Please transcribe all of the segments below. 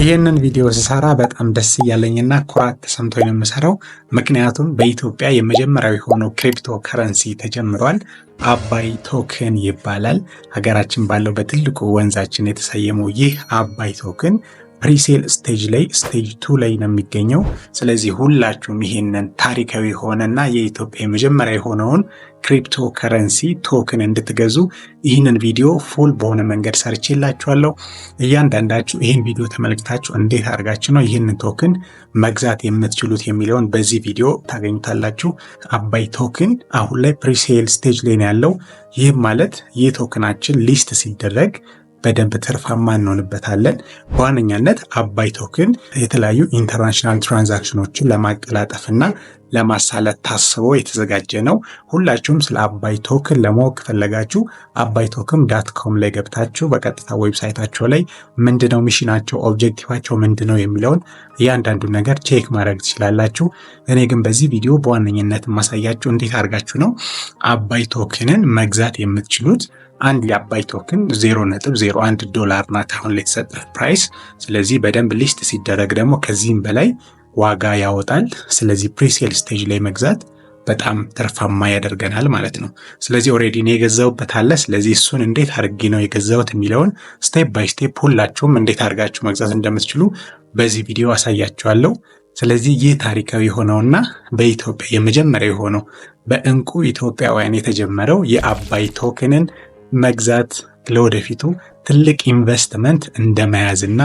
ይህንን ቪዲዮ ስሰራ በጣም ደስ እያለኝና ኩራት ተሰምቶኝ ነው የምሰራው። ምክንያቱም በኢትዮጵያ የመጀመሪያው የሆነው ክሪፕቶ ከረንሲ ተጀምሯል። አባይ token ይባላል። ሀገራችን ባለው በትልቁ ወንዛችን የተሰየመው ይህ አባይ token presale stage ላይ፣ stage 2 ላይ ነው የሚገኘው። ስለዚህ ሁላችሁም ይሄንን ታሪካዊ የሆነና የኢትዮጵያ የመጀመሪያ የሆነውን cryptocurrency token እንድትገዙ ይህንን ቪዲዮ full በሆነ መንገድ ሰርቼላችኋለሁ። እያንዳንዳችሁ ይህን ቪዲዮ ተመልክታችሁ እንዴት አድርጋችሁ ነው ይህንን token መግዛት የምትችሉት የሚለውን በዚህ ቪዲዮ ታገኙታላችሁ። አባይ token አሁን ላይ presale stage ላይ ነው ያለው። ይህም ማለት ይህ token ኣችን list ሲደረግ በደንብ ትርፋማ እንሆንበታለን። በዋነኛነት አባይ token የተለያዩ international transaction ኖችን ለማቀላጠፍና ለማሳለጥ ታስቦ የተዘጋጀ ነው። ሁላችሁም ስለ አባይ token ለማወቅ ከፈለጋችሁ አባይ token.com ላይ ገብታችሁ በቀጥታ website ኣቸው ላይ ምንድነው mission ኣቸው፣ objective ኣቸው ምንድነው የሚለውን እያንዳንዱ ነገር check ማድረግ ትችላላችሁ። እኔ ግን በዚህ ቪዲዮ በዋነኝነት የማሳያችሁ እንዴት አድርጋችሁ ነው አባይ token ን መግዛት የምትችሉት። አንድ የአባይ token 0.01 ዶላር ናት አሁን ላይ የተሰጠ price። ስለዚህ በደንብ list ሲደረግ ደግሞ ከዚህም በላይ ዋጋ ያወጣል። ስለዚህ presale stage ላይ መግዛት በጣም ትርፋማ ያደርገናል ማለት ነው። ስለዚህ already እኔ የገዛሁበት አለ። ስለዚህ እሱን እንዴት አድርጌ ነው የገዛሁት የሚለውን step by step ሁላችሁም እንዴት አድርጋችሁ መግዛት እንደምትችሉ በዚህ ቪዲዮ አሳያችኋለሁ። ስለዚህ ይህ ታሪካዊ የሆነውና በኢትዮጵያ የመጀመሪያ የሆነው በእንቁ ኢትዮጵያውያን የተጀመረው የአባይ token ን መግዛት ለወደፊቱ ትልቅ ኢንቨስትመንት እንደመያዝና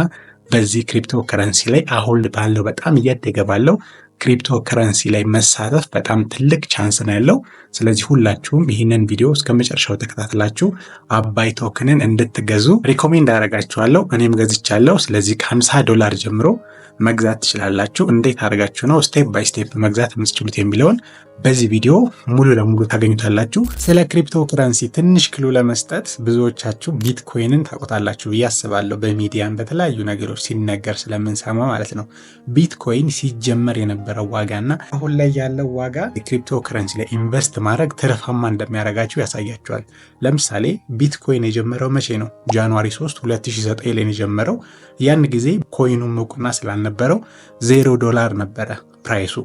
በዚህ ክሪፕቶ ከረንሲ ላይ፣ አሁን ባለው በጣም እያደገ ባለው ክሪፕቶ ከረንሲ ላይ መሳተፍ በጣም ትልቅ chance ነው ያለው። ስለዚህ ሁላችሁም ይህንን ቪዲዮ እስከ መጨረሻው ተከታትላችሁ አባይ token ን እንድትገዙ recommend አደርጋችኋለሁ። እኔም ገዝቻለሁ። ስለዚህ ከ50 ዶላር ጀምሮ መግዛት ትችላላችሁ። እንዴት አድርጋችሁ ነው step by step መግዛት የምትችሉት የሚለውን በዚህ ቪዲዮ ሙሉ ለሙሉ ታገኙታላችሁ። ስለ ክሪፕቶ ከረንሲ ትንሽ clue ለመስጠት ብዙዎቻችሁ ቢትኮይንን ታውቁታላችሁ ብዬ አስባለሁ። በሚዲያም በተለያዩ ነገሮች ሲነገር ስለምንሰማ ማለት ነው። ቢትኮይን ሲጀመር የነበረው ዋጋና አሁን ላይ ያለው ዋጋ የክሪፕቶ ከረንሲ ላይ invest ማድረግ ትርፋማ እንደሚያደርጋችሁ ያሳያችኋል። ለምሳሌ ቢትኮይን የጀመረው መቼ ነው? January 3 2009 ላይ የጀመረው። ያን ጊዜ coin ኑም እውቅና ስላልነበረው 0 ዶላር ነበረ price ኡ።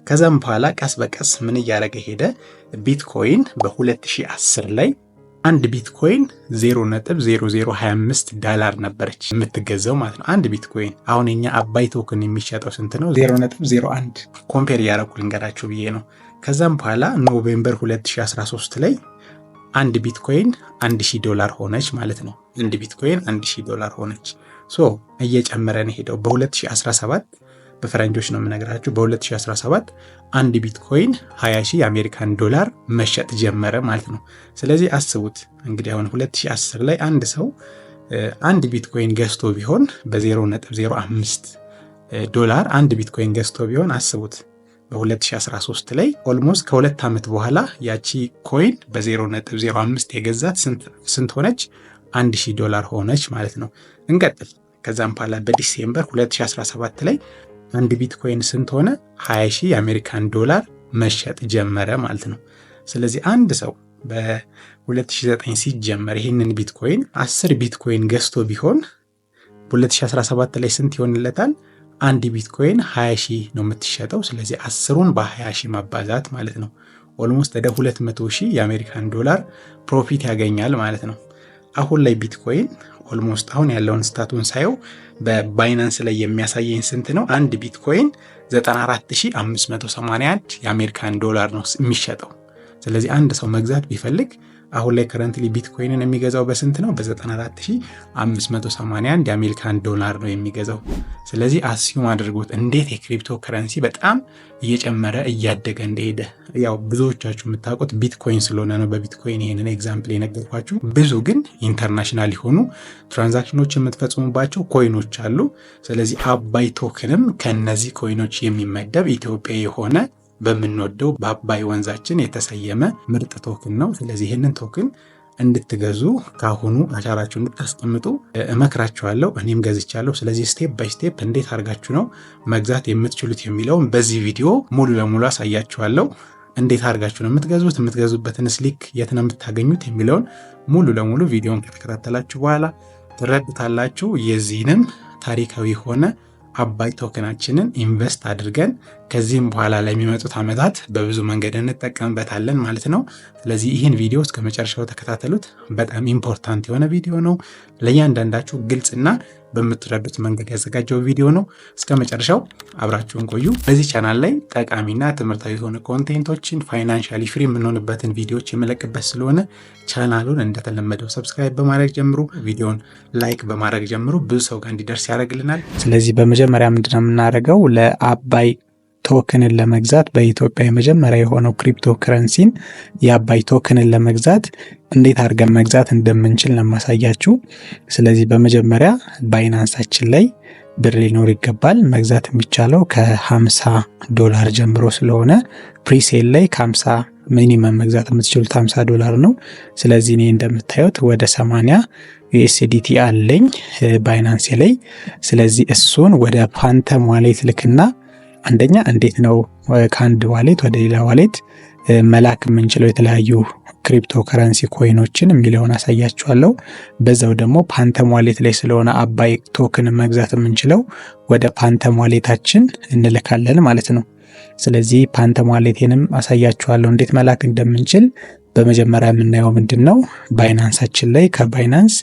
ከዛም በኋላ ቀስ በቀስ ምን እያደረገ ሄደ? ቢትኮይን በ2010 ላይ አንድ ቢትኮይን 0.0025 ዳላር ነበረች የምትገዛው ማለት ነው። አንድ ቢትኮይን። አሁን የኛ አባይ token የሚሸጠው ስንት ነው? 0.01። Compare እያደረኩ ልንገራችሁ ብዬ ነው። ከዛም በኋላ November 2013 ላይ አንድ ቢትኮይን 1000 ዶላር ሆነች ማለት ነው። አንድ ቢትኮይን 1000 ዶላር ሆነች። So እየጨመረ ነው ሄደው። በ2017፣ በፈረንጆች ነው የምነግራችሁ፣ በ2017 አንድ ቢትኮይን 20 ሺህ የአሜሪካን ዶላር መሸጥ ጀመረ ማለት ነው። ስለዚህ አስቡት እንግዲህ አሁን 2010 ላይ አንድ ሰው አንድ ቢትኮይን ገዝቶ ቢሆን፣ በ0.05 ዶላር አንድ ቢትኮይን ገዝቶ ቢሆን፣ አስቡት በ2013 ላይ almost ከ2 ዓመት በኋላ ያቺ coin በ0.05 የገዛት ስንት ሆነች? 1000 ዶላር ሆነች ማለት ነው። እንቀጥል። ከዛም በኋላ በ December 2017 ላይ አንድ ቢትኮይን ስንት ሆነ? 20 ሺህ የአሜሪካን ዶላር መሸጥ ጀመረ ማለት ነው። ስለዚህ አንድ ሰው በ2009 ሲጀመር ይህንን ቢትኮይን፣ 10 ቢትኮይን ገዝቶ ቢሆን በ2017 ላይ ስንት ይሆንለታል? አንድ ቢትኮይን 20 ሺህ ነው የምትሸጠው። ስለዚህ 10ሩን በ20 ሺህ ማባዛት ማለት ነው። Almost ወደ 200 ሺህ የአሜሪካን ዶላር profit ያገኛል ማለት ነው። አሁን ላይ ቢትኮይን almost አሁን ያለውን status ኡን ሳየው በ Binance ላይ የሚያሳየኝ ስንት ነው? አንድ ቢትኮይን 94,581 የአሜሪካን ዶላር ነው የሚሸጠው። ስለዚህ አንድ ሰው መግዛት ቢፈልግ አሁን ላይ currently ቢትኮይንን የሚገዛው በስንት ነው? በ94,581 የአሜሪካን ዶላር ነው የሚገዛው። ስለዚህ assume አድርጉት እንዴት የክሪፕቶ ከረንሲ በጣም እየጨመረ እያደገ እንደሄደ። ያው ብዙዎቻችሁ የምታውቁት ቢትኮይን ስለሆነ ነው በቢትኮይን ይሄንን example የነገርኳችሁ። ብዙ ግን international የሆኑ transaction ኖች የምትፈጽሙባቸው coin ኖች አሉ። ስለዚህ አባይ token ም ከነዚህ coin ኖች የሚመደብ ኢትዮጵያ የሆነ በምንወደው በአባይ ወንዛችን የተሰየመ ምርጥ token ነው። ስለዚህ ይህንን token እንድትገዙ፣ ካሁኑ አሻራችሁ እንድታስቀምጡ እመክራችኋለሁ። እኔም ገዝቻለሁ። ስለዚህ step by step እንዴት አድርጋችሁ ነው መግዛት የምትችሉት የሚለውን በዚህ ቪዲዮ ሙሉ ለሙሉ አሳያችኋለሁ። እንዴት አድርጋችሁ ነው የምትገዙት፣ የምትገዙበትን link የት ነው የምታገኙት የሚለውን ሙሉ ለሙሉ ቪዲዮን ከተከታተላችሁ በኋላ ትረዱታላችሁ። የዚህንም ታሪካዊ የሆነ አባይ token ኣችንን invest አድርገን ከዚህም በኋላ ለሚመጡት ዓመታት በብዙ መንገድ እንጠቀምበታለን ማለት ነው። ስለዚህ ይህን ቪዲዮ እስከ መጨረሻው ተከታተሉት። በጣም important የሆነ ቪዲዮ ነው። ለእያንዳንዳችሁ ግልጽና በምትረዱት መንገድ ያዘጋጀው ቪዲዮ ነው። እስከ መጨረሻው አብራችሁን ቆዩ። በዚህ ቻናል ላይ ጠቃሚና ትምህርታዊ የሆነ content ኦችን፣ financially free የምንሆንበትን ቪዲዮዎች የምለቅበት ስለሆነ ቻናሉን እንደተለመደው subscribe በማድረግ ጀምሩ። ቪዲዮን like በማድረግ ጀምሩ። ብዙ ሰው ጋር እንዲደርስ ያደርግልናል። ስለዚህ በመጀመሪያ ምንድነው የምናደርገው? ለአባይ token ን ለመግዛት፣ በኢትዮጵያ የመጀመሪያ የሆነው ክሪፕቶ ከረንሲን የአባይ token ን ለመግዛት እንዴት አድርገን መግዛት እንደምንችል ነው የማሳያችሁ። ስለዚህ በመጀመሪያ Binance ኣችን ላይ ብር ሊኖር ይገባል። መግዛት የሚቻለው ከ50 ዶላር ጀምሮ ስለሆነ presale ላይ ከ50 minimum መግዛት የምትችሉት 50 ዶላር ነው። ስለዚህ እኔ እንደምታዩት ወደ 80 USDT አለኝ Binance ላይ። ስለዚህ እሱን ወደ Phantom wallet ልክና አንደኛ እንዴት ነው ከአንድ wallet ወደ ሌላ wallet መላክ የምንችለው የተለያዩ cryptocurrency coin ኦችን የሚለውን አሳያችኋለሁ። በዛው ደግሞ Phantom wallet ላይ ስለሆነ አባይ token መግዛት የምንችለው ወደ Phantom wallet ኣችን እንልካለን ማለት ነው። ስለዚህ Phantom wallet ኤንም አሳያችኋለሁ እንዴት መላክ እንደምንችል። በመጀመሪያ የምናየው ምንድን ነው? Binance ኣችን ላይ ከ Binance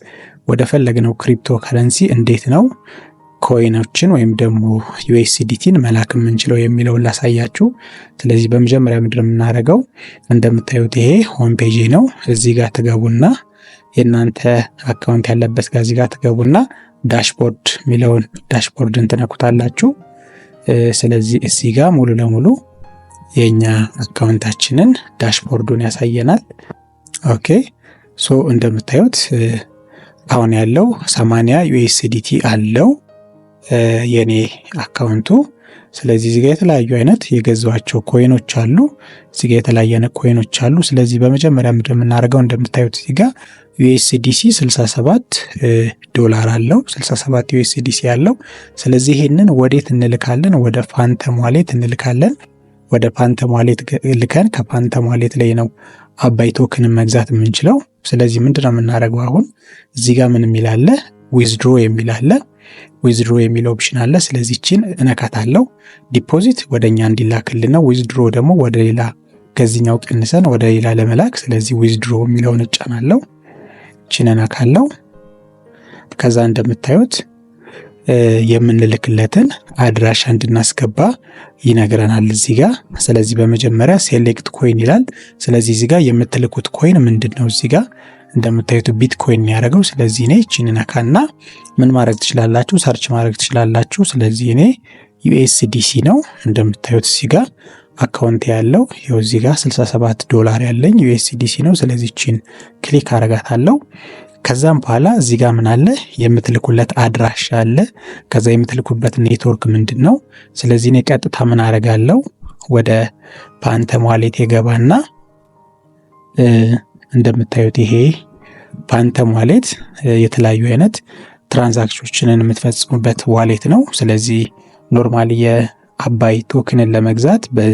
ወደ ፈለግነው ክሪፕቶ ከረንሲ እንዴት ነው coin ኦችን ወይም ደግሞ USDT ን መላክ የምንችለው የሚለውን ላሳያችሁ። ስለዚህ በመጀመሪያ ምንድን ነው የምናደርገው? እንደምታዩት ይሄ home page ነው። እዚህ ጋር ትገቡና፣ የእናንተ account ያለበት ጋር እዚህ ጋር ትገቡና dashboard የሚለውን dashboard ን ትነኩታላችሁ። ስለዚህ እዚህ ጋር ሙሉ ለሙሉ የእኛ account ኣችንን dashboard ኡን ያሳየናል። Okay, so እንደምታዩት አሁን ያለው 80 USDT አለው የኔ account ኡ። ስለዚህ እዚጋ የተለያዩ አይነት የገዛኋቸው coin ኦች አሉ። እዚጋ የተለያዩ አይነት coin ኦች አሉ። ስለዚህ በመጀመሪያ ምንድን የምናደርገው? እንደምታዩት እዚጋ USDC 67 ዶላር አለው፣ 67 USDC አለው። ስለዚህ ይሄንን ወዴት እንልካለን? ወደ Phantom wallet እንልካለን። ወደ Phantom wallet ልከን ከ Phantom wallet ላይ ነው አባይ token ን መግዛት የምንችለው። ስለዚህ ምንድነው የምናደርገው? አሁን እዚህ ጋር ምን የሚል አለ? Withdraw የሚል አለ። Withdraw የሚል option አለ። ስለዚህ ይቺን እነካታለሁ። Deposit ወደ እኛ እንዲላክልን ነው። Withdraw ደግሞ ወደ ሌላ፣ ከዚህኛው ቀንሰን ወደ ሌላ ለመላክ። ስለዚህ withdraw የሚለውን እጫናለሁ። ይቺን እነካለሁ። ከዛ እንደምታዩት የምንልክለትን አድራሻ እንድናስገባ ይነግረናል እዚህ ጋር። ስለዚህ በመጀመሪያ select coin ይላል። ስለዚህ እዚህ ጋር የምትልኩት coin ምንድን ነው? እዚህ ጋር እንደምታዩት ቢትኮይን ያደረገው። ስለዚህ እኔ ይቺን ነካና ምን ማድረግ ትችላላችሁ? Search ማድረግ ትችላላችሁ። ስለዚህ እኔ USDC ነው፣ እንደምታዩት እዚህ ጋር account ያለው ይኸው እዚህ ጋር 67 ዶላር ያለኝ USDC ነው። ስለዚህ ይቺን click አረጋታለሁ። ከዛም በኋላ እዚህ ጋር ምን አለ? የምትልኩለት አድራሻ አለ። ከዛ የምትልኩበት ኔትወርክ ምንድን ነው? ስለዚህ እኔ ቀጥታ ምን አረጋለሁ? ወደ Phantom wallet የገባና እንደምታዩት ይሄ Phantom wallet የተለያዩ አይነት transaction ኦችን የምትፈጽሙበት wallet ነው። ስለዚህ normally የአባይ token ን ለመግዛት በ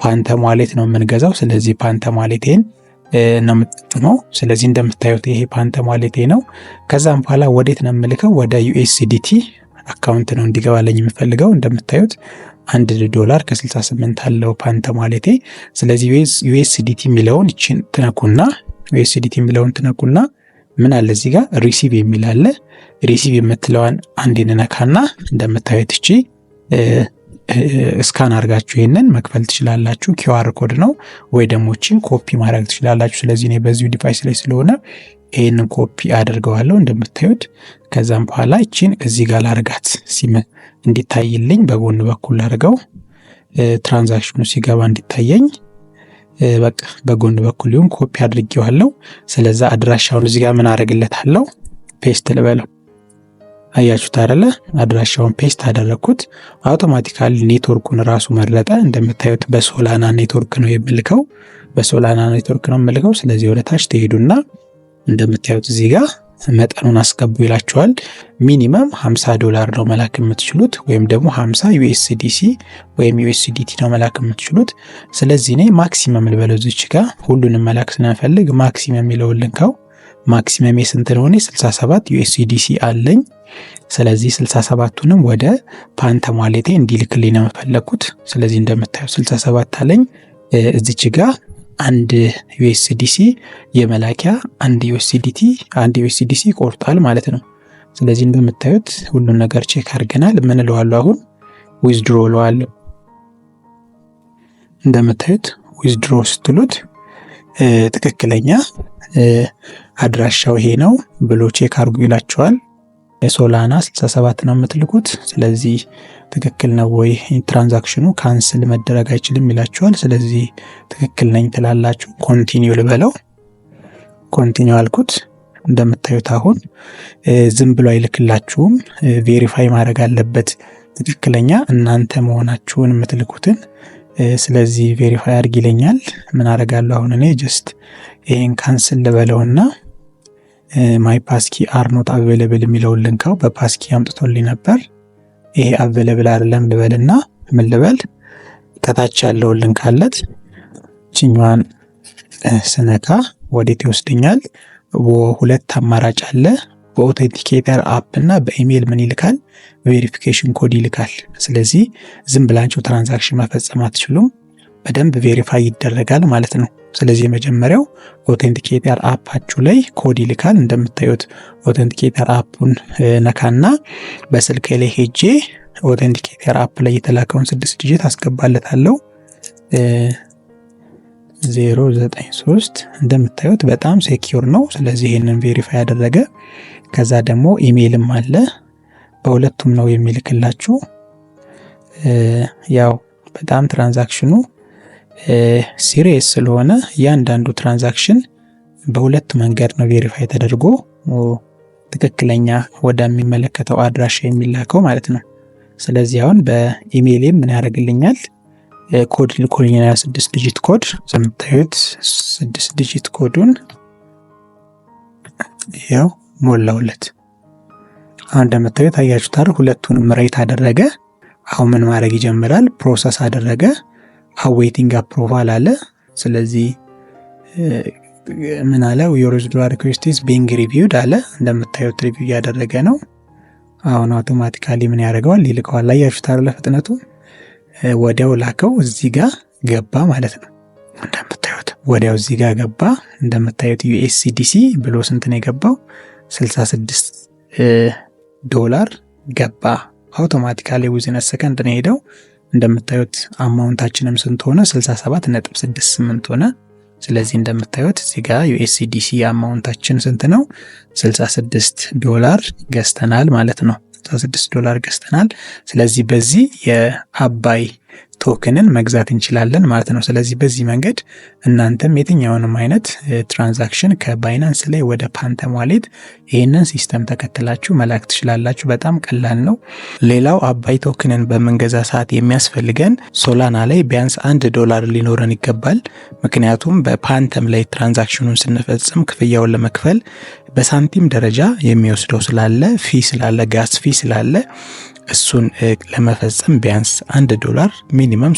Phantom wallet ነው የምንገዛው። ስለዚህ Phantom wallet ኤን ነው የምጠቀመው። ስለዚህ እንደምታዩት ይሄ Phantom wallet ኤ ነው። ከዛም በኋላ ወዴት ነው የምልከው? ወደ USDT account ነው እንዲገባለኝ የምፈልገው። እንደምታዩት 1 ዶላር ከ68 አለው Phantom wallet ኤ። ስለዚህ USDT የሚለውን ይችን ትነኩና፣ USDT የሚለውን ትነኩና ምን አለ? እዚህ ጋር receive የሚል አለ። Receive የምትለዋን አንዴ እንነካና እንደምታዩት እቺ scan አድርጋችሁ ይሄንን መክፈል ትችላላችሁ። QR code ነው ወይ ደግሞ እቺን ኮፒ ማድረግ ትችላላችሁ። ስለዚህ እኔ በዚሁ device ላይ ስለሆነ ይሄንን ኮፒ አድርገዋለሁ እንደምታዩት። ከዛም በኋላ እቺን እዚህ ጋር ላርጋት፣ ሲም እንዲታይልኝ በጎን በኩል ላርገው፣ transaction ኑ ሲገባ እንዲታየኝ በቃ በጎን በኩል ይሁን፣ ኮፒ አድርጌዋለሁ። ስለዛ አድራሻውን እዚህ ጋር ምን አደርግለታለሁ? Paste ልበለው። አያችሁት አይደለ? አድራሻውን paste አደረግኩት። Automatically network ኡን ራሱ መረጠ። እንደምታዩት በ Solana network ነው የምልከው። በ Solana network ነው የምልከው። ስለዚህ ወደ ታች ትሄዱና እንደምታዩት እዚህ ጋር መጠኑን አስገቡ ይላችኋል። Minimum 50 ዶላር ነው መላክ የምትችሉት ወይም ደግሞ 50 USDC ወይም USDT ነው መላክ የምትችሉት። ስለዚህ እኔ maximum ልበለው፣ እዚች ጋር ሁሉንም መላክ ስለምፈልግ maximum የሚለውን ልንካው። Maximum ስንት ነው? 67 USDC አለኝ። ስለዚህ 67ቱንም ወደ Phantom wallet ኤ እንዲልክልኝ ነው የፈለግኩት። ስለዚህ እንደምታየው 67 አለኝ። እዚች ጋ አንድ USDC የመላኪያ አንድ USDT፣ አንድ USDC ይቆርጣል ማለት ነው። ስለዚህ እንደምታዩት ሁሉን ነገር check አድርገናል። ምን እለዋለሁ አሁን? Withdraw እለዋለሁ። እንደምታዩት withdraw ስትሉት ትክክለኛ አድራሻው ይሄ ነው ብሎ check አድርጉ ይላችኋል። ሶላና 67 ነው የምትልኩት። ስለዚህ ትክክል ነው ወይ፣ transaction ኑ cancel መደረግ አይችልም ይላችኋል። ስለዚህ ትክክል ነኝ ትላላችሁ። Continue ልበለው። Continue አልኩት። እንደምታዩት አሁን ዝም ብሎ አይልክላችሁም። Verify ማድረግ አለበት ትክክለኛ እናንተ መሆናችሁን የምትልኩትን። ስለዚህ verify አድርግ ይለኛል። ምን አደርጋለሁ አሁን? እኔ just ይሄን cancel ልበለውና my passkey are not available የሚለውን ልንካው። በ passkey አምጥቶልኝ ነበር። ይሄ available አይደለም ልበልና ምን ልበል? ከታች ያለውን ልንካለት። ችኛዋን ስነካ ወዴት ይወስደኛል? ሁለት አማራጭ አለ። በ authenticator app እና በኢሜይል ምን ይልካል? Verification code ይልካል። ስለዚህ ዝም ብላችሁ transaction መፈጸም አትችሉም። በደንብ verify ይደረጋል ማለት ነው። ስለዚህ የመጀመሪያው authenticator app ኣችሁ ላይ ኮድ ይልካል። እንደምታዩት authenticator app ኡን ነካና በስልክ ላይ ሄጄ authenticator app ላይ የተላከውን ስድስት digit አስገባለታለሁ። 093። እንደምታዩት በጣም secure ነው። ስለዚህ ይህንን verify ያደረገ፣ ከዛ ደግሞ ኢሜይልም አለ። በሁለቱም ነው የሚልክላችሁ። ያው በጣም transaction ኑ serious ስለሆነ እያንዳንዱ transaction በሁለት መንገድ ነው verify ተደርጎ ትክክለኛ ወደሚመለከተው አድራሻ የሚላከው ማለት ነው። ስለዚህ አሁን በኢሜይሌም ምን ያደርግልኛል? ኮድ ልኮልኛል። ስድስት digit code፣ እንደምታዩት ስድስት digit ኮዱን ያው ሞላውለት። አሁን እንደምታዩት አያችሁት አይደል? ሁለቱንም right አደረገ። አሁን ምን ማድረግ ይጀምራል? Process አደረገ። Awaiting approval አለ። ስለዚህ ምን አለ? "Your withdrawal request is being reviewed" አለ። እንደምታዩት review እያደረገ ነው። አሁን automatically ምን ያደርገዋል? ይልከዋል። አያችሁት አይደለ? ፍጥነቱ ወዲያው ላከው። እዚህ ጋር ገባ ማለት ነው። እንደምታዩት ወዲያው እዚህ ጋር ገባ። እንደምታዩት USDC ብሎ ስንት ነው የገባው? 66 ዶላር ገባ። Automatically within second ነው የሄደው። እንደምታዩት amount ኣችንም ስንት ሆነ? 67.68 ሆነ። ስለዚህ እንደምታዩት እዚህ ጋር USDC amount ኣችን ስንት ነው? 66 ዶላር ገዝተናል ማለት ነው። 66 ዶላር ገዝተናል። ስለዚህ በዚህ የአባይ token ን መግዛት እንችላለን ማለት ነው። ስለዚህ በዚህ መንገድ እናንተም የትኛውንም አይነት transaction ከ Binance ላይ ወደ Phantom wallet ይህንን system ተከትላችሁ መላክ ትችላላችሁ። በጣም ቀላል ነው። ሌላው አባይ token ን በምንገዛ ሰዓት የሚያስፈልገን ሶላና ላይ ቢያንስ 1 ዶላር ሊኖረን ይገባል። ምክንያቱም በ Phantom ላይ transaction ኑን ስንፈጽም ክፍያውን ለመክፈል በሳንቲም ደረጃ የሚወስደው ስላለ፣ fee ስላለ፣ gas fee ስላለ እሱን ለመፈጸም ቢያንስ 1 ዶላር minimum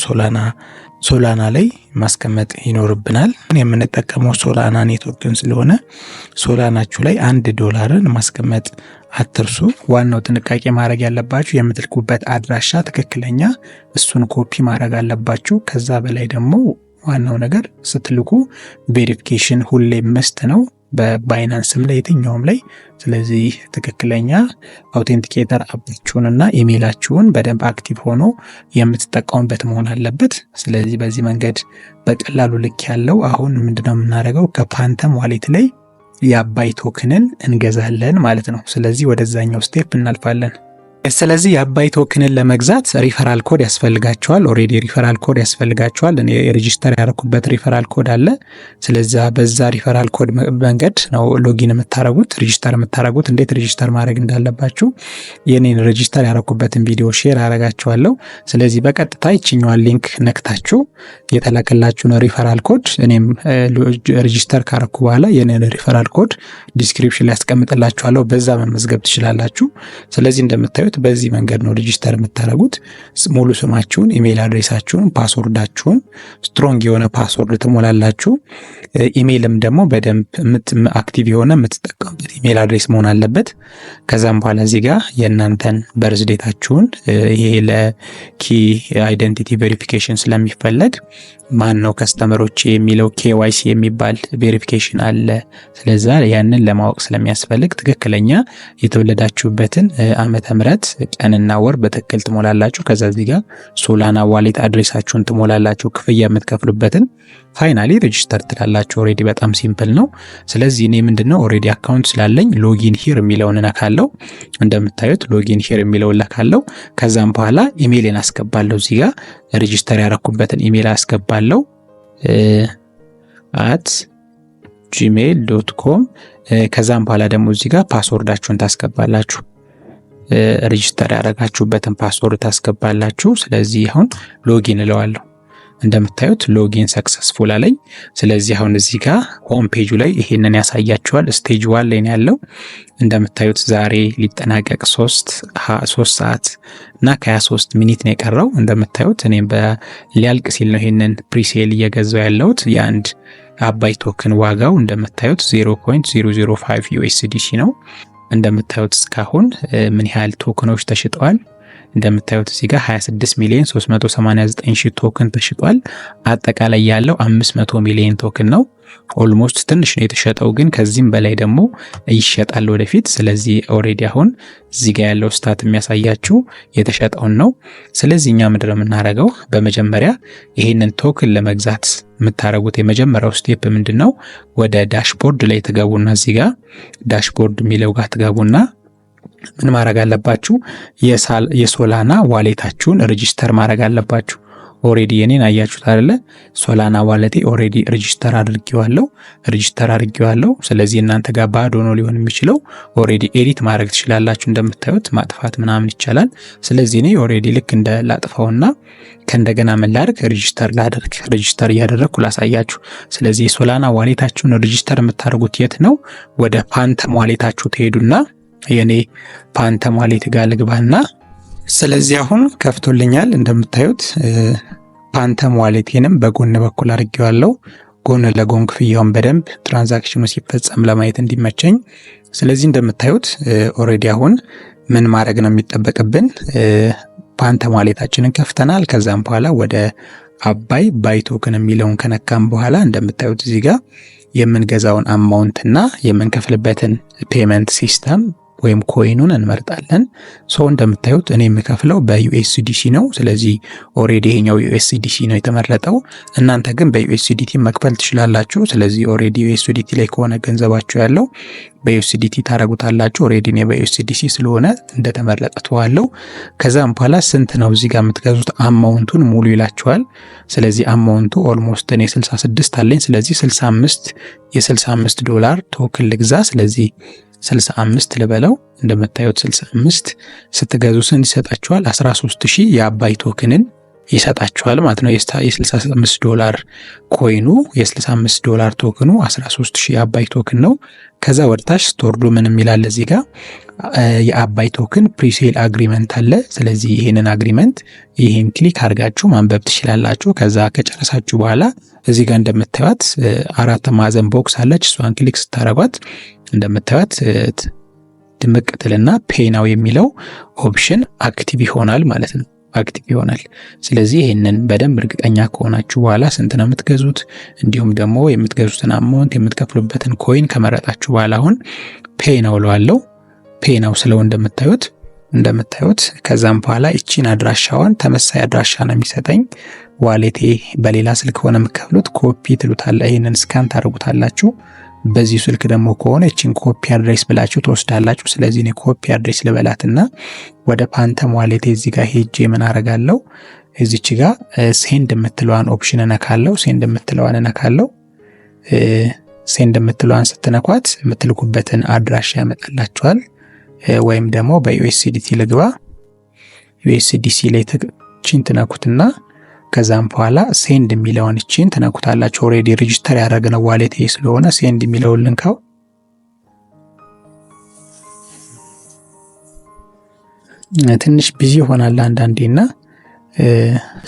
ሶላና ላይ ማስቀመጥ ይኖርብናል። የምንጠቀመው ሶላና ኔትወርክን ስለሆነ ሶላናችሁ ላይ 1 ዶላርን ማስቀመጥ አትርሱ። ዋናው ጥንቃቄ ማድረግ ያለባችሁ የምትልኩበት አድራሻ ትክክለኛ እሱን ኮፒ ማድረግ አለባችሁ። ከዛ በላይ ደግሞ ዋናው ነገር ስትልኩ verification ሁሌ must ነው፣ በ Binance ም ላይ የትኛውም ላይ። ስለዚህ ትክክለኛ authenticator app ኣችሁንና ኢሜይላችሁን በደንብ active ሆኖ የምትጠቀሙበት መሆን አለበት። ስለዚህ በዚህ መንገድ በቀላሉ ልክ ያለው አሁን ምንድነው የምናደርገው? ከ Phantom wallet ላይ የአባይ token ን እንገዛለን ማለት ነው። ስለዚህ ወደዛኛው step እናልፋለን። ስለዚህ የአባይ token ን ለመግዛት referral code ያስፈልጋችኋል። Already referral code ያስፈልጋችኋል። እኔ register ያደረኩበት referral code አለ። ስለዛ በዛ referral code መንገድ ነው login የምታደረጉት፣ register የምታደረጉት። እንዴት register ማድረግ እንዳለባችሁ የኔን register ያደረኩበትን ቪዲዮ share አደርጋችኋለሁ። ስለዚህ በቀጥታ ይችኛዋን link ነክታችሁ የተላከላችሁን referral code፣ እኔም register ካረኩ በኋላ የኔን referral code description ላይ ያስቀምጥላችኋለሁ። በዛ መመዝገብ ትችላላችሁ። ስለዚህ እንደምታዩት እንደምታዩት በዚህ መንገድ ነው register የምታደርጉት። ሙሉ ስማችሁን፣ email address ኣችሁን፣ password ኣችሁን strong የሆነ password ትሞላላችሁ። ኢሜይልም ደግሞ በደንብ active የሆነ የምትጠቀሙበት email address መሆን አለበት። ከዛም በኋላ እዚህ ጋር የእናንተን birth date ኣችሁን፣ ይሄ ለ key identity verification ስለሚፈለግ፣ ማን ነው customer ኦች የሚለው KYC የሚባል verification አለ። ስለዛ ያንን ለማወቅ ስለሚያስፈልግ ትክክለኛ የተወለዳችሁበትን ዓመተ ምህረት ቀንና ወር በትክክል ትሞላላችሁ። ከዛ እዚህ ጋር Solana wallet address ኣችሁን ትሞላላችሁ፣ ክፍያ የምትከፍሉበትን። Finally register ትላላችሁ። Already በጣም simple ነው። ስለዚህ እኔ ምንድነው already account ስላለኝ login here የሚለውን እነካለው። እንደምታዩት login here የሚለውን እነካለው። ከዛም በኋላ ኢሜይልን አስገባለሁ። እዚህ ጋር register ያረኩበትን ኢሜይል አስገባለሁ፣ @gmail.com። ከዛም በኋላ ደግሞ እዚህ ጋር password ኣችሁን ታስገባላችሁ። Register ያደረጋችሁበትን password ታስገባላችሁ። ስለዚህ አሁን login እለዋለሁ። እንደምታዩት login successful አለኝ። ስለዚህ አሁን እዚህ ጋር home page ኡ ላይ ይሄንን ያሳያችኋል። Stage 1 ላይ ነው ያለው። እንደምታዩት ዛሬ ሊጠናቀቅ 3 ሰዓት እና ከ23 minute ነው የቀረው። እንደምታዩት እኔም ሊያልቅ ሲል ነው ይሄንን presale እየገዛው ያለሁት። የአንድ አባይ token ዋጋው እንደምታዩት 0.005 USDC ነው። እንደምታዩት እስካሁን ምን ያህል token ኦች ተሽጠዋል? እንደምታዩት እዚህ ጋር 26 ሚሊዮን 389 ሺህ token ተሽጧል። አጠቃላይ ያለው 500 ሚሊዮን token ነው። Almost ትንሽ ነው የተሸጠው፣ ግን ከዚህም በላይ ደግሞ ይሸጣል ወደፊት። ስለዚህ already አሁን እዚህ ጋር ያለው stat የሚያሳያችሁ የተሸጠውን ነው። ስለዚህ እኛ ምንድን ነው የምናደርገው? በመጀመሪያ ይህንን token ለመግዛት የምታደርጉት የመጀመሪያው step ምንድን ነው? ወደ dashboard ላይ ትገቡና እዚህ ጋር dashboard የሚለው ጋር ትገቡና ምን ማድረግ አለባችሁ? የ Solana wallet ኣችሁን register ማድረግ አለባችሁ። Already የኔን አያችሁት አይደለ? Solana wallet ኤ already register አድርጌዋለሁ፣ register አድርጌዋለሁ። ስለዚህ እናንተ ጋር ባዶ ነው ሊሆን የሚችለው። Already edit ማድረግ ትችላላችሁ። እንደምታዩት ማጥፋት ምናምን ይቻላል። ስለዚህ እኔ already ልክ እንደ ላጥፋውና ከእንደገና ምን ላድርግ? Register ላድርግ። Register እያደረግኩ ላሳያችሁ። ስለዚህ የ Solana wallet ኣችሁን register የምታደርጉት የት ነው? ወደ Phantom wallet ኣችሁ ትሄዱና የኔ Phantom wallet ጋር ልግባና፣ ስለዚህ አሁን ከፍቶልኛል። እንደምታዩት Phantom wallet ኤንም በጎን በኩል አድርጌዋለሁ። ጎን ለጎን ክፍያውን በደንብ transaction ኑ ሲፈጸም ለማየት እንዲመቸኝ። ስለዚህ እንደምታዩት already አሁን ምን ማድረግ ነው የሚጠበቅብን? Phantom wallet ኣችንን ከፍተናል። ከዛም በኋላ ወደ አባይ buy token የሚለውን ከነካም በኋላ እንደምታዩት እዚህ ጋር የምንገዛውን amount እና የምንከፍልበትን payment system ወይም coin ኑን እንመርጣለን። So እንደምታዩት እኔ የምከፍለው በ USDC ነው። ስለዚህ already ይሄኛው USDC ነው የተመረጠው። እናንተ ግን በ USDT መክፈል ትችላላችሁ። ስለዚህ already USDT ላይ ከሆነ ገንዘባችሁ ያለው በ USDT ታደርጉታላችሁ። Already እኔ በ USDC ስለሆነ እንደተመረጠ ተዋለው። ከዛም በኋላ ስንት ነው እዚህ ጋር የምትገዙት amount ኡን ሙሉ ይላችኋል። ስለዚህ amount ኡ almost እኔ 66 አለኝ። ስለዚህ 65፣ የ65 ዶላር token ልግዛ። ስለዚህ 65 ልበለው። እንደምታዩት 65 ስትገዙ ስንት ይሰጣችኋል? 13 ሺህ የአባይ token ን ይሰጣችኋል ማለት ነው። የ65 ዶላር coin ኑ፣ የ65 ዶላር token ኑ 13 ሺህ የአባይ token ነው። ከዛ ወደታች ስትወርዱ ምን የሚላል? እዚህ ጋር የአባይ token presale agreement አለ። ስለዚህ ይህንን agreement ይህን click አድርጋችሁ ማንበብ ትችላላችሁ። ከዛ ከጨረሳችሁ በኋላ እዚህ ጋር እንደምታዩት አራት ማዕዘን box አለች። እሷን click ስታረጓት እንደምታዩት ድምቅ ትልና pay now የሚለው option active ይሆናል ማለት ነው። Active ይሆናል። ስለዚህ ይህንን በደንብ እርግጠኛ ከሆናችሁ በኋላ ስንት ነው የምትገዙት፣ እንዲሁም ደግሞ የምትገዙትን amount፣ የምትከፍሉበትን coin ከመረጣችሁ በኋላ አሁን pay now እለዋለሁ። Pay now ስለው እንደምታዩት ከዛም በኋላ ይቺን አድራሻዋን፣ ተመሳሳይ አድራሻ ነው የሚሰጠኝ። Wallet ኤ በሌላ ስልክ ከሆነ የምከፍሉት ኮፒ ትሉታለ፣ ይህንን scan ታደርጉታላችሁ። በዚህ ስልክ ደግሞ ከሆነ ይቺን copy address ብላችሁ ትወስዳላችሁ። ስለዚህ እኔ copy address ልበላትና ወደ Phantom wallet ኤ እዚህ ጋር ሄጄ ምን አረጋለሁ? እዚች ጋር send የምትለዋን option እነካለው። Send የምትለዋን እነካለው። Send የምትለዋን ስትነኳት የምትልኩበትን አድራሻ ያመጣላችኋል። ወይም ደግሞ በ USDT ልግባ። USDC ላይ ቺን ትነኩትና ከዛም በኋላ send የሚለውን እቺን ትነኩታላችሁ። Already register ያደረግነው wallet ስለሆነ send የሚለውን ልንካው። ትንሽ busy ይሆናል አንዳንዴ እና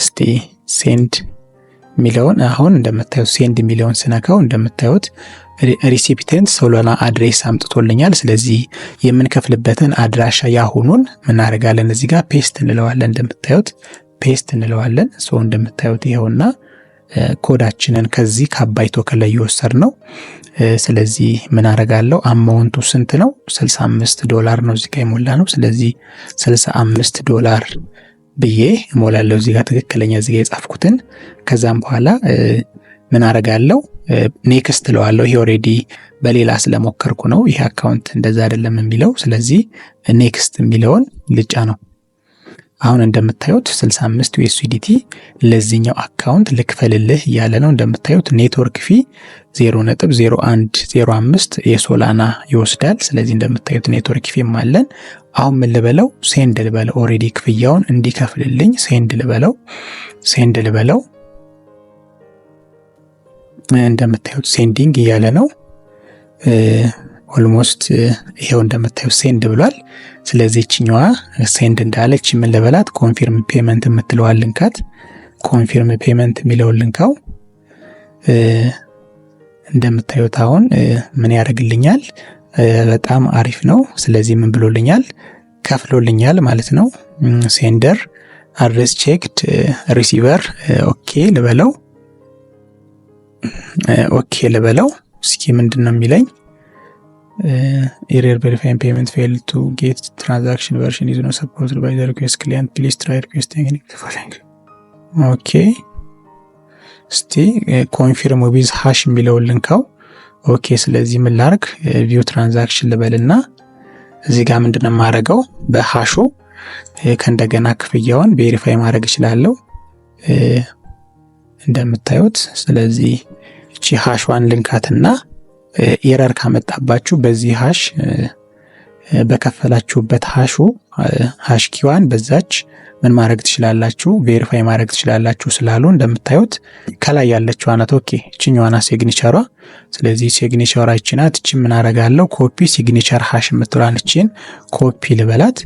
እስቲ send የሚለውን አሁን እንደምታዩት send የሚለውን ስነካው እንደምታዩት recipient Solana address አምጥቶልኛል። ስለዚህ የምንከፍልበትን አድራሻ ያሁኑን ምናደርጋለን እዚህ ጋር paste እንለዋለን። እንደምታዩት paste እንለዋለን። So እንደምታዩት ይኸውና ኮዳችንን ከዚህ ከአባይ token ላይ የወሰድነው። ስለዚህ ምን አረጋለሁ? Amount ኡ ስንት ነው? 65 ዶላር ነው እዚህ ጋር የሞላነው። ስለዚህ 65 ዶላር ብዬ እሞላለሁ እዚህ ጋር ትክክለኛ እዚህ ጋር የጻፍኩትን። ከዛም በኋላ ምን አረጋለሁ? Next እለዋለሁ። ይሄ already በሌላ ስለሞከርኩ ነው፣ ይሄ account እንደዛ አይደለም የሚለው። ስለዚህ next የሚለውን ልጫነው። አሁን እንደምታዩት 65 USDT ለዚህኛው account ልክፈልልህ እያለ ነው። እንደምታዩት network fee 0.0105 የ Solana ይወስዳል። ስለዚህ እንደምታዩት network fee ም አለን። አሁን ምን ልበለው? Send ልበለው። Already ክፍያውን እንዲከፍልልኝ send ልበለው፣ send ልበለው። እንደምታዩት sending እያለ ነው። Almost ይሄው እንደምታዩት send ብሏል። ስለዚህ ይችኛዋ send እንዳለች ምን ልበላት? Confirm payment የምትለዋን ልንካት። Confirm payment የሚለውን ልንካው። እንደምታዩት አሁን ምን ያደርግልኛል? በጣም አሪፍ ነው። ስለዚህ ምን ብሎልኛል? ከፍሎልኛል ማለት ነው። Sender address checked፣ receiver okay ልበለው፣ okay ልበለው። እስኪ ምንድን ነው የሚለኝ? Error verifying payment fail to get transaction version is not supported by the request client, please try requesting. Okay፣ እስቲ confirm with hash የሚለውን ልንካው። Okay፣ ስለዚህ ምን ላርግ? View transaction ልበልና እዚህ ጋር ምንድነው የማደርገው? በ hash ኡ ከእንደገና ክፍያውን verify ማድረግ እችላለሁ እንደምታዩት። ስለዚህ እቺ hash ዋን ልንካትና error ካመጣባችሁ በዚህ hash በከፈላችሁበት hash ኡ hash key ዋን በዛች ምን ማድረግ ትችላላችሁ? Verify ማድረግ ትችላላችሁ ስላሉ እንደምታዩት ከላይ ያለችው ናት። Okay፣ እችኛዋ ናት signature ሯ። ስለዚህ signature ሯ ይቺ ናት። እቺ ምን አረጋለሁ? Copy signature hash የምትሏን እቺን ኮፒ ልበላት።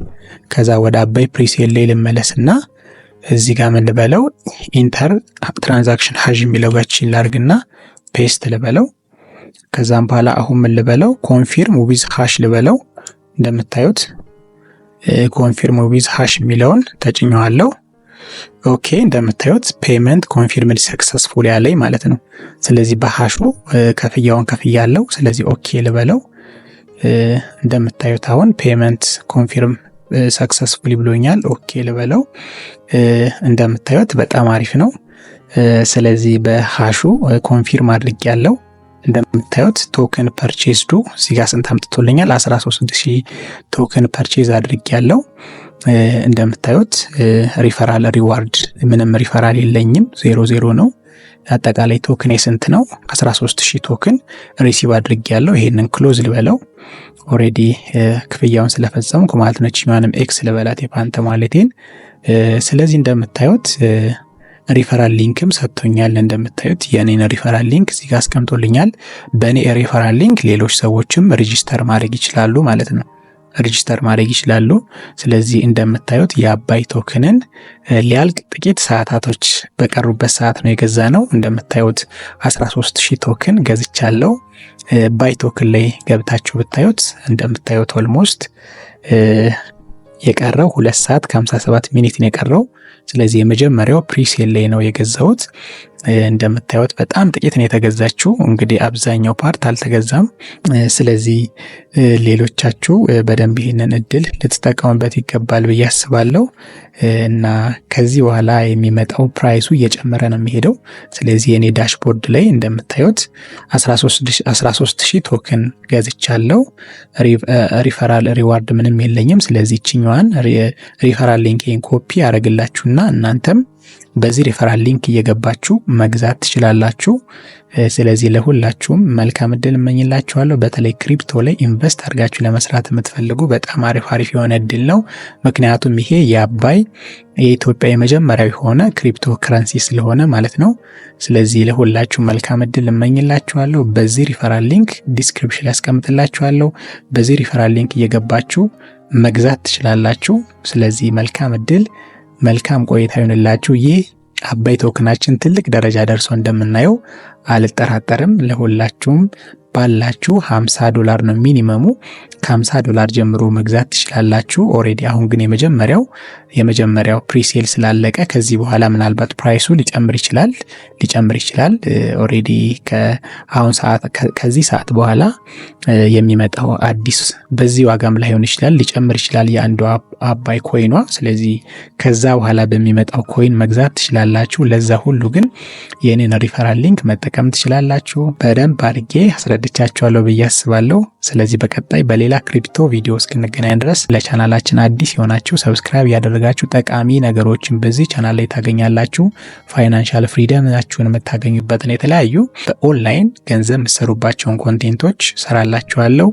ከዛ ወደ አባይ presale ላይ ልመለስና እዚህ ጋር ምን ልበለው? Enter transaction hash የሚለው ጋር እቺን ላርግና paste ልበለው። ከዛም በኋላ አሁን ምን ልበለው? Confirm with hash ልበለው። እንደምታዩት confirm with hash የሚለውን ተጭኘዋለሁ። Okay፣ እንደምታዩት payment confirmed successful ያለኝ ማለት ነው። ስለዚህ በ hash ኡ ክፍያውን ከፍያለሁ። ስለዚህ okay ልበለው። እንደምታዩት አሁን payment confirm successfully ብሎኛል። Okay ልበለው። እንደምታዩት በጣም አሪፍ ነው። ስለዚህ በ hash ኡ confirm አድርጌያለሁ። እንደምታዩት token purchased ኡ እዚህ ጋር ስንት አምጥቶልኛል? 13,000 token purchase አድርጌያለሁ። እንደምታዩት referral reward ምንም ሪፈራል የለኝም፣ zero zero ነው። አጠቃላይ token ስንት ነው? 13,000 token receive አድርጌያለሁ። ይሄንን close ልበለው። Already ክፍያውን ስለፈጸምኩ ማለት ነው። ይችኛዋንም X ልበላት የ Phantom wallet ኤን። ስለዚህ እንደምታዩት referral link ም ሰጥቶኛል። እንደምታዩት የኔን referral link እዚህ ጋር አስቀምጦልኛል። በእኔ referral link ሌሎች ሰዎችም register ማድረግ ይችላሉ ማለት ነው። Register ማድረግ ይችላሉ። ስለዚህ እንደምታዩት የአባይ token ን ሊያልቅ ጥቂት ሰዓታቶች በቀሩበት ሰዓት ነው የገዛነው። እንደምታዩት 13,000 token ገዝቻለሁ። ባይ token ላይ ገብታችሁ ብታዩት እንደምታዩት almost የቀረው 2 ሰዓት ከ57 minute ነው የቀረው። ስለዚህ የመጀመሪያው presale ላይ ነው የገዛሁት። እንደምታዩት በጣም ጥቂት ነው የተገዛችው። እንግዲህ አብዛኛው part አልተገዛም። ስለዚህ ሌሎቻችሁ በደንብ ይህንን እድል ልትጠቀሙበት ይገባል ብዬ አስባለሁ እና ከዚህ በኋላ የሚመጣው price ኡ እየጨመረ ነው የሚሄደው። ስለዚህ የኔ dashboard ላይ እንደምታዩት 13,000 token ገዝቻለሁ። Referral reward ምንም የለኝም። ስለዚህ ይችኛዋን referral link ኤን copy ያደረግላችሁና እናንተም በዚህ referral link እየገባችሁ መግዛት ትችላላችሁ። ስለዚህ ለሁላችሁም መልካም እድል እመኝላችኋለሁ። በተለይ crypto ላይ invest አድርጋችሁ ለመስራት የምትፈልጉ በጣም አሪፍ አሪፍ የሆነ እድል ነው። ምክንያቱም ይሄ የአባይ የኢትዮጵያ የመጀመሪያው የሆነ ክሪፕቶ ከረንሲ ስለሆነ ማለት ነው። ስለዚህ ለሁላችሁም መልካም እድል እመኝላችኋለሁ። በዚህ referral link description ላይ አስቀምጥላችኋለሁ። በዚህ referral link እየገባችሁ መግዛት ትችላላችሁ። ስለዚህ መልካም እድል፣ መልካም ቆይታ ይሁንላችሁ። ይህ አባይ token ኣችን ትልቅ ደረጃ ደርሶ እንደምናየው አልጠራጠርም። ለሁላችሁም ባላችሁ 50 ዶላር ነው minimum ኡ። ከ50 ዶላር ጀምሮ መግዛት ትችላላችሁ። Already አሁን ግን የመጀመሪያው presale ስላለቀ ከዚህ በኋላ ምናልባት price ኡ ሊጨምር ይችላል። Already ከአሁን ሰዓት፣ ከዚህ ሰዓት በኋላ የሚመጣው አዲስ በዚህ ዋጋም ላይሆን ይችላል፣ ሊጨምር ይችላል የአንዷ አባይ coin ኗ። ስለዚህ ከዛ በኋላ በሚመጣው coin መግዛት ትችላላችሁ። ለዛ ሁሉ ግን የኔን referral link መጠቀም ትችላላችሁ። በደንብ አድርጌ አስረድቻችኋለሁ ብዬ አስባለሁ። ስለዚህ በቀጣይ በሌላ crypto ቪዲዮ እስክንገናኝ ድረስ ለቻናላችን አዲስ የሆናችሁ subscribe እያደረጋችሁ ጠቃሚ ነገሮችን በዚህ ቻናል ላይ ታገኛላችሁ። Financial freedom ኣችሁን የምታገኙበትን የተለያዩ በኦንላይን ገንዘብ የምትሰሩባቸውን content ኦች ሰራላችኋለሁ።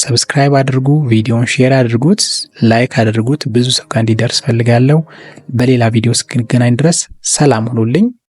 Subscribe አድርጉ፣ ቪዲዮን share አድርጉት፣ like አድርጉት። ብዙ ሰው ጋር እንዲደርስ ፈልጋለሁ። በሌላ ቪዲዮ እስክንገናኝ ድረስ ሰላም ሁኑልኝ።